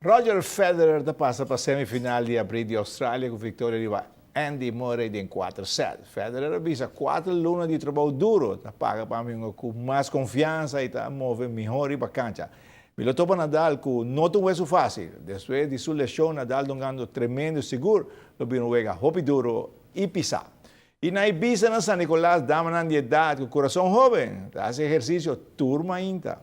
Roger Federer ta pasa pa semifinal di Habri di Australia cu victoria riba Andy Murray den 4 set. Federer a bisa: "4 luna di trabou duro ta paga pa mi cu mas confiansa y ta move miho riba cancha. Mi lo topa Nadal, cu no ta un weso facil. Despues di su lesion, Nadal ta hungando tremendo, sigur lo bin wega hopi duro y pisa." Y na Ibiza, na San Nicolas, damanan di edad cu curason hoben ta haci ehercicio tur mainta.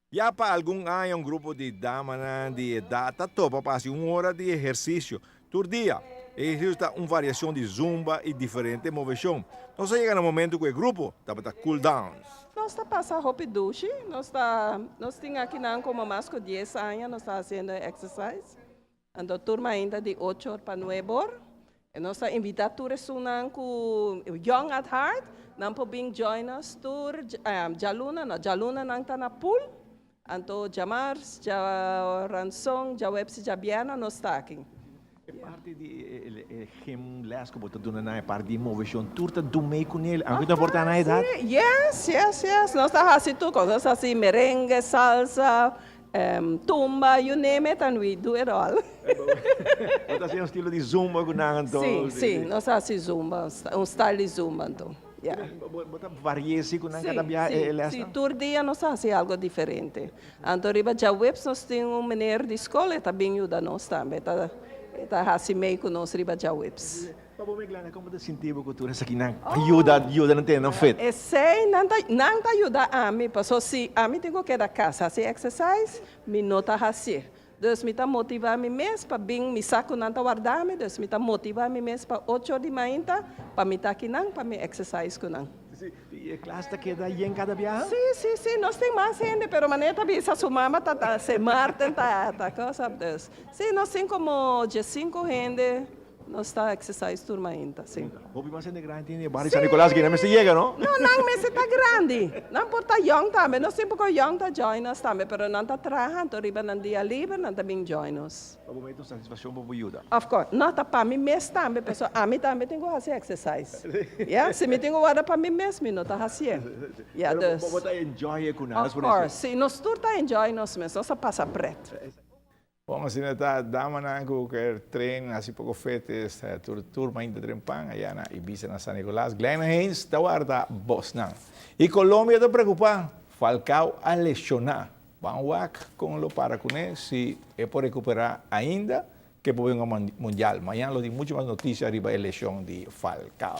Ya pa algun aña un grupo di damanan di edad ta topa pa haci un ora di ehercicio tur dia. E ehercicio ta un variacion di zumba y diferente movecion. Nos a yega na momento cu e grupo tabata cool down. Nos ta pasa hopi dushi, nos tin aki nan como mas cu 10 aña, nos ta haciendo exercise. Anto tur mainta di 8 or pa 9 or. Y nos ta invita tur esunnan cu young at heart, nan por bin join us tur djaluna, no, djaluna nan ta na pool. Anto djamars, djaranson, djaweps, djabièrnè nos ta aki. E parti di e gym les cu bo ta duna na e parti di movecion, tur ta do mee cu ne, aunke no importa na edad? Yes. Nos ta haci tur cos. Nos ta haci merengue, salsa, tumba, you name it, and we do it all. Bo ta haci un estilo di zumba cu nan anto? Si, nos ta haci zumba, un style di zumba anto. Yeah. Bo ta varia cu nan cada bia e les? Si, tur dia nos ta haci algo diferente. Anto riba djaweps nos tin un meneer di scol, ta bin yuda nos tambe, ta haci mee cu nos riba djaweps. Pa bo mes, Glenda, con bo ta sinti cu tur esakinan yuda, yuda nan tene fit? Esey, nan ta yuda ami, paso si ami tin cu keda cas haci exercise, mi no ta haci. Dus mi ta motiva mi mes pa bin, mi sa cu nan ta warda mi, dus mi ta motiva mi mes pa 8 or di mainta, pa mi ta akinan, pa mi exercise cu nan. Si, e klas ta keda yen cada biaha? Si, nos tin mas hende, pero manera bisa su mama ta se Martin ta cos, dus. Si, nos tin como 5 hende, nos ta exercise tur mainta, si. Hopi mas hende grandi den bario San Nicolas cu no mester yega, no? No, nan mester ta grandi. Nan por ta young tambe. Nos tin poco young ta join us tambe, pero nan ta traha, anto riba nan dia liber, nan ta bin join us. Pa bo satisfaccion pa yuda. Of course. No, ta pa mi mes tambe, pero ami tambe tin cu haci exercise. Yeah, si mi tin cu warda pa mi mes, mi no ta haci. Yeah, dus. Bo ta enjoy cu nan. Of course. Si, nos tur ta enjoy nos mes, nos ta pasa pret. Bon, asina ta, damanan cu kier train, haci poco fit, tur tur mainta trempan, aya na Ibiza, na San Nicolas. Glenn Hayes ta warda bosnan. Y Colombia ta preocupa, Falcao a lesiona. Ban wak con lo para cu ne, si e por recupera ainda, cu por un mundial. Mañan lo tin mucho mas noticia riba e lesion di Falcao.